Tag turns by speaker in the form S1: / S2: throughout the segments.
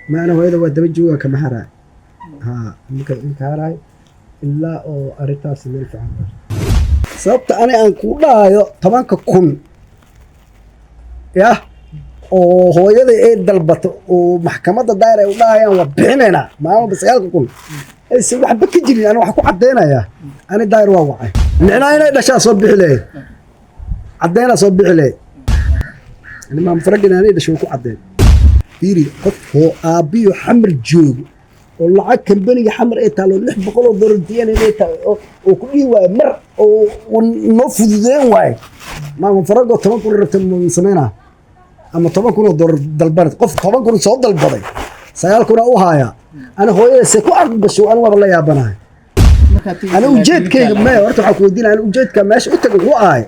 S1: Maana hooyada waa daba jooga, kama haraay, ha marka ka haraay ilaa oo arrintaasi meel fiican gaarto. Sababta ani aan kuu dhahayo 10,000 yah oo hooyada ay dalbato oo maxkamadda Daayir ay u dhahayaan waa bixinaynaa maalin walba 9,000 aysan waxba ka jirin, ani waxaa ku caddaynayaa ani Daayir waa wacay. Micnaha inay dhashaa soo bixi lahayd, caddeynaa soo bixi lahayd. Ani maam faragin anay dhashay waa ku caddeyn. Fiiri, qof oo aabbiyo Xamar joogo oo lacag kambaniga Xamar ay taalo $600 diyan inay tahay oo ku dhihi waayo mar oo uu noo fududeen waayo, maama faragoo 10,000 rabta ma sameynaa ama $10,000 dalbanad? Qof 10,000 soo dalbaday, 9,000 u haaya, ani hooyada se ku aqbasho? Ani waaba la yaabanahay. Ani ujeedkayga maya, horta waxaa ku weydiinaya, ani ujeedka meesha u tagay wuxuu ahay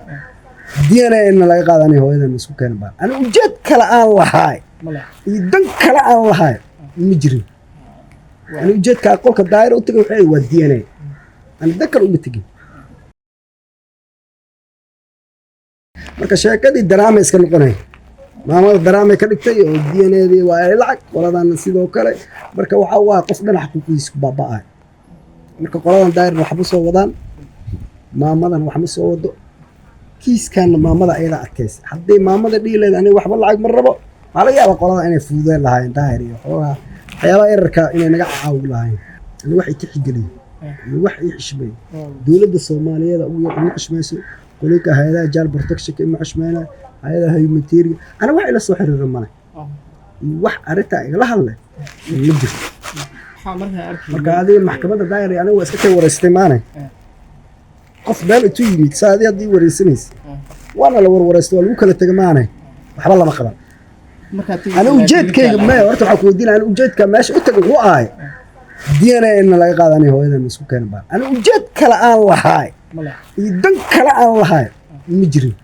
S1: DNA in laga qaada, ani hooyadan isku keena baan. Ani ujeed kale aan lahaay iyo dan kale aan lahaay ma jirin. Ani ujeedka qolka Daayir u tagay waxay waa DNA, ani dan kale uma tegin. Marka sheekadii daraama iska noqonay, maamada daraamay ka dhigtay oo DNA-dii waa ay lacag qoladana sidoo kale. Marka waxaa waa qof dhanac xuquuqiisa ku baaba'ay. Marka qoladan Daayirna waxba soo wadaan, maamadan waxma soo wado. Kiiskanna maamada ayadaa adkaysa. Haddii maamada dhihi lahayd aniga waxba lacag ma rabo, waxaa laga yaabaa qolada inay fududeen lahaayeen Daahir iyo xoogaa waxyaabaha yararka inay naga caawi lahaayeen. Ani wax i tixgeliyo iyo wax ii xishmeeyo dowladda Soomaaliyeed ugu yar ima xishmayso, qolinka hay-adaha child protectionka ima xishmeyna, hay-adaha humanitarian ana wax ila soo xiriira male iyo wax arrintaa igala hadle ma jirto. Marka adiga maxkamadda Daayir aniga waa iska kay wareystay maane. Qof meel intuu yimid saa adi haddii wareysanaysa waana la warwareystay, waa lagu kala tegay maane, waxba lama qaban. Ani ujeedkayga maya, horta waxaa ku weydiinaya, ani ujeedka meesha u tagay wuxuu ahay DNA in laga qaada, ani hooyadan isku keena baan. Ani ujeed kale aan lahaay iyo dan kale aan lahaay ma jirin.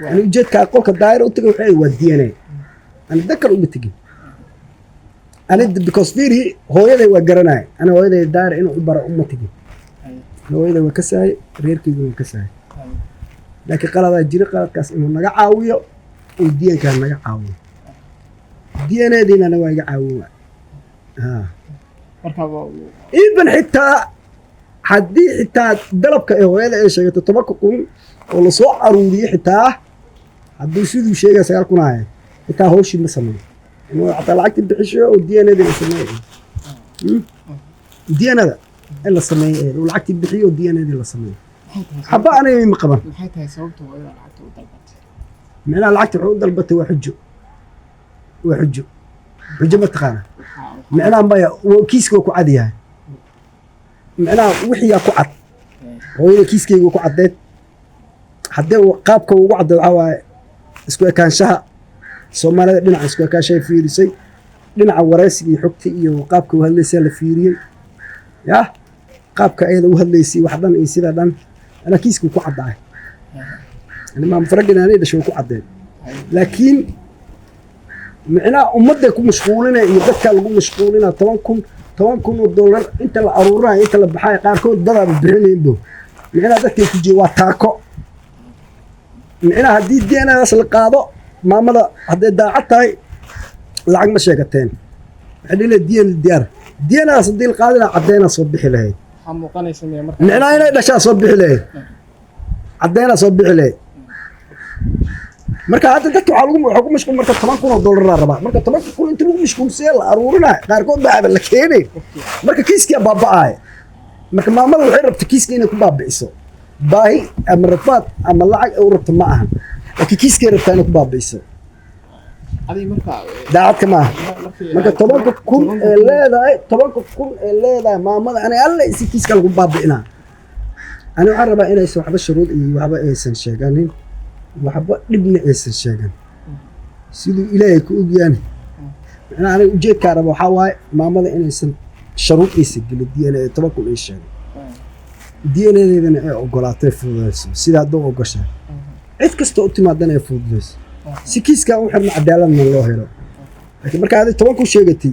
S1: Ani ujeedka qolka Daayir u tagay waxay waa DNA, ani dan kale uma tegin. Ani because fiiri, hooyaday waa garanaya. Ani hooyaday Daayir inuu i baro uma tegin. Ani hooyaday waa ka saayay, reerkayga waa ka saayay, laakiin qaladaa jira. Qaladkaas inuu naga caawiyo oo DNA-kaa naga caawiyo, DNA-diinana waa iga caawin waay. Even xitaa haddii xitaa dalabka ee hooyada ay sheegato 10,000 oo lasoo aruuriyey, xitaa hadduu siduu sheegaya 9,000 ahay, xitaa hawshii ma sameeyo inuu xataa lacagtii bixisho oo DNA-dii la sameeyo, DNA-da in la sameeyo ee uu lacagtii bixiyo oo DNA-dii la sameeyo, xaba aniga ma qaban.
S2: Maxay tahay sababta hooyada lacagta u dalbatay?
S1: Micnaha lacagta wuxuu u dalbatay waa xujo, waa xujo. Xujo ma taqaana? Micnaha maya, kiiska waa ku cad yahay. Micnaha wixiyaa ku cad hooyada kiiskayga ku caddeed. Haddii uu qaabka ugu caddeed waxaa waaye isku ekaanshaha Soomaalida, dhinaca isku ekaanshahay fiirisay, dhinaca waraysiga iyo xogta iyo qaabka u hadlaysaa la fiiriyey, yah, qaabka ayada u hadlaysay wax dhan iyo sida dhan. Anaa kiiska ku caddahay, ani maam faragin anay dhashay way ku caddeed, laakiin micnaha ummadday ku mashquulinaya iyo dadkaa lagu mashquulina 10,000, $10,000 inta la aruurinayo, inta la baxayo, qaarkood dadaaba bixinaynbo. Micnaha dadkay ku jira waa taako. Micnaha haddii DNA-daas la qaado, maamada hadday daacad tahay lacag ma sheegateen, waxay dhihi lahayd DNA diyaar. DNA-daas haddii la qaadina caddeynaa soo bixi lahayd.
S2: Waxaa muuqanaysa miya marka?
S1: Micnaha inay dhashaa soo bixi lahayd, caddeynaa soo bixi lahayd. Marka hadda dadka waxaa ku mashquul marka $10,000 laa rabaa. Marka 10,000 inta lagu mashquulsiye la aruurinayo, qaarkood baa la keenay, marka kiiskia baaba'aaya. Marka maamada waxay rabta kiiska inay ku baabi'iso baahi ama rafaad ama lacag ay u rabto ma ahan, laakiin kiiskay rabtaa inay ku baabi'iso.
S2: Adiga marka
S1: Daacadka ma aha. Marka 10,000 ee leedahay, 10,000 ee leedahay maamada, ani alle isi kiiska lagu baabi'inaa. Ani waxaan rabaa inaysan waxba shuruud iyo waxba aysan sheeganin, waxba dhibna aysan sheegan, siduu Ilaahay ku ogyaani. Macnaha aniga ujeedkaa raba waxaa waaye maamada inaysan sharuud aysan gelin DNA 10,000 ay sheegay, DNA-deedana ay ogolaatay, fududayso sida hadduu ogoshahay, cid kasta u timaadana ay fududayso si kiiskaa u xirna, cadaaladna loo helo. Laakiin marka adi 10,000 sheegatay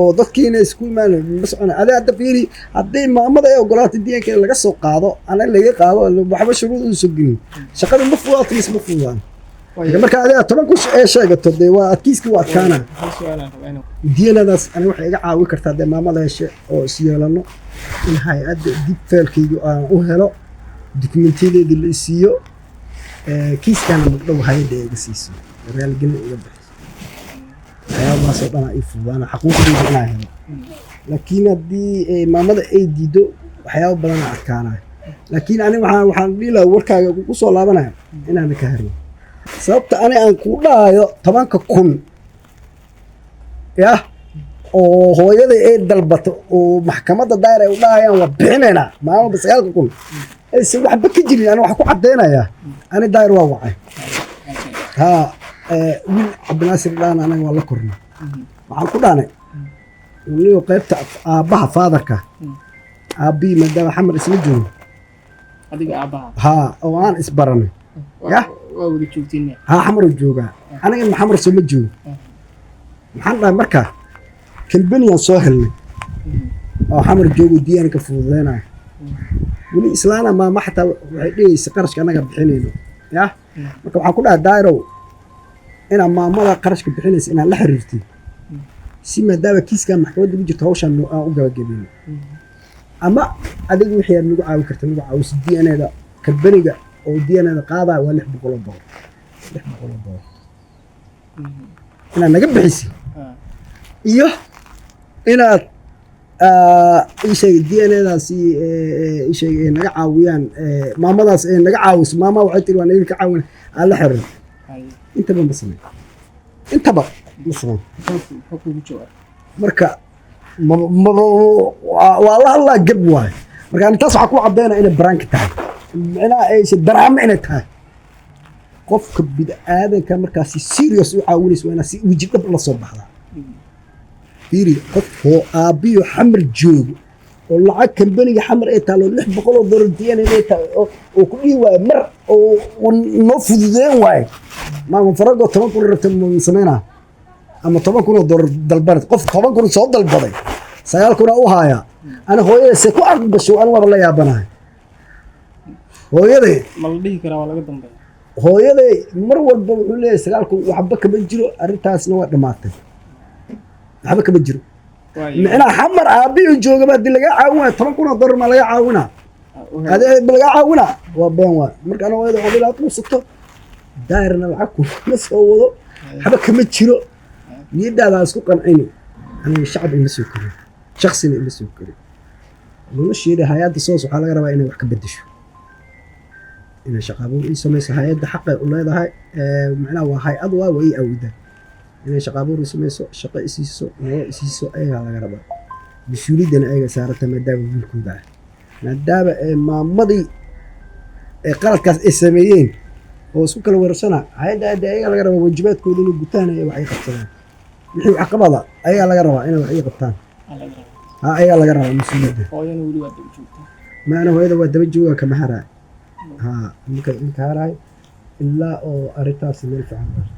S1: oo dadkiina isku imaan ma socona. Adi hadda fiiri, haddii maamada ay ogolaatay DNA laga soo qaado, ana laga qaado, waxba shuruud uusan gelin, shaqada ma fududaato mise ma fududaan? Marka adiga 10,000 ee sheegato, dee waa adkiiski, waa adkaana.
S2: Hal su-aalaan rabaa inaan
S1: DNA-daas ani waxay iga caawi kartaa dee maamada heshe oo is yeelano, in hay-adda dib feelkaygu aan u helo, dukumentiyadeedii la isiiyo, kiiskaana magdhow hay-adda iga siiso, raaligelin iga bixiso. Waxyaabahaasoo dhan ii fududaana xaquuqdeyda inaan helo. Laakiin haddii maamada ay diido, waxyaaba badanaa adkaanaya. Laakiin ani waxaan dhihi lahaa, warkaaga ku soo laabanaya, inaana ka harin. Sababta ani aan kuu dhahayo 10,000 yah oo hooyada ay dalbato oo maxkamadda daayir ay u dhahayaan waa bixinaynaa maalmalba 9,000 aysan waxba ka jirin, ani waxaa ku caddaynayaa, ani daayir waa wacay. Haa, wiil Cabdinaasir dhaan anaga waa la kornay. Waxaan ku dhahnay, niyo, qaybta aabbaha, father-ka, aabbihii, maadaama Xamar isla joogo.
S2: Adiga aabbaha?
S1: Haa, oo aan isbaranay. Yah.
S2: Waa wada joogtiin?
S1: Haa, Xamar uu joogaa, aniga Xamar soo ma joogo. Maxaan dhahay marka, kambaniyaan soo helnay oo Xamar joogo, DNA ka fududeynayo. Weli islaana maama xataa waxay dhigaysa qarashka annaga bixinayno. Yah, marka waxaan ku dhahay, Dairow, inaa maamada qarashka bixinaysa inaad la xiriirtid, si maadaama kiiskan maxkamadda ku jirto hawshaan aan u gabagabayno, ama adiga wixii aad nagu caawi karta nagu caawiso. DNA-da kambaniga oo DNA-da qaadaya waa $600, $600 inaad naga bixisi iyo inaad ii sheeg DNA-daasi ii sheeg ay naga caawiyaan, maamadaas ay naga caawiso. Maama waxay tiri, waan idinka caawin, aan la xiriir. Intaba ma sameyn, intaba ma sameyn.
S2: Muxuu kugu jawaab?
S1: Marka waa la hadlaa, gab waayo. Marka ani taas waxaa ku caddaynaya inay prank tahay, micnaha aysa daraamo inay tahay. Qofka bini'aadanka markaasi serious u caawinaysa waa inaad si weji dhab la soo baxdaa. Fiiri, qof oo aabbiyo Xamar joogo oo lacag kambaniga Xamar ay taalo $600 DNA ay tahay oo ku dhihi waayo mar oo uu noo fududeen waayo. Maama faragoo 10,000 rabta ma sameynaa ama $10,000 dalbanad? Qof 10,000 soo dalbaday, 9,000 u haaya. Ani hooyada se ku aqbasho, ani waaba la yaabanahay hooyaday.
S2: Ma la dhihi karaa waa laga dambeeya?
S1: Hooyaday mar walba wuxuu leeyahay 9,000 waxba kama jiro, arrintaasna waa dhammaatay, waxba kama jiro.
S2: Waayo.
S1: Micnaha Xamar aabbihi joogaba haddii lagaa caawin waayo, $10,000 ma laga caawinaa? Adi ma lagaa caawinaa? Waa been waay. Marka ana hooyada waxaa ilaa quusato, Daayirna lacag kuma soo wado, waxba kama jiro, niyadaada ha isku qancini. Aniga shacab ima soo korin, shaksina ima soo korin. Nolosheeda hay-adda SOS waxaa laga rabaa inay wax ka bedesho, inay shaqaabuur ii samayso. Hay-adda xaqay u leedahay, macnaha waa hay-ad, waa ii awoodaa inay shaqaabuur ii samayso, shaqo isiiso, nolol isiiso. Ayagaa laga rabaa, mas-uuliyaddana ayaga saarata, maadaama wiilkooda ah, maadaama ee maamadii ee qaladkaas ay sameeyeen oo isku kala weerarsana. Hay-adda adda ayagaa laga rabaa waajibaadkooda inay gutaan ee wax ay qabsadaan. Wixii waxqabada ayagaa laga rabaa inay wax ii qabtaan.
S2: Aa, laga rabaa.
S1: Ha, ayagaa laga rabaa mas-uuliyadda.
S2: Hooyana weli waa daba joogtaa?
S1: Maana, hooyada waa daba jooga, kama haraay. Ha, maka haraay ilaa oo arrintaasi meel fiican gaarto.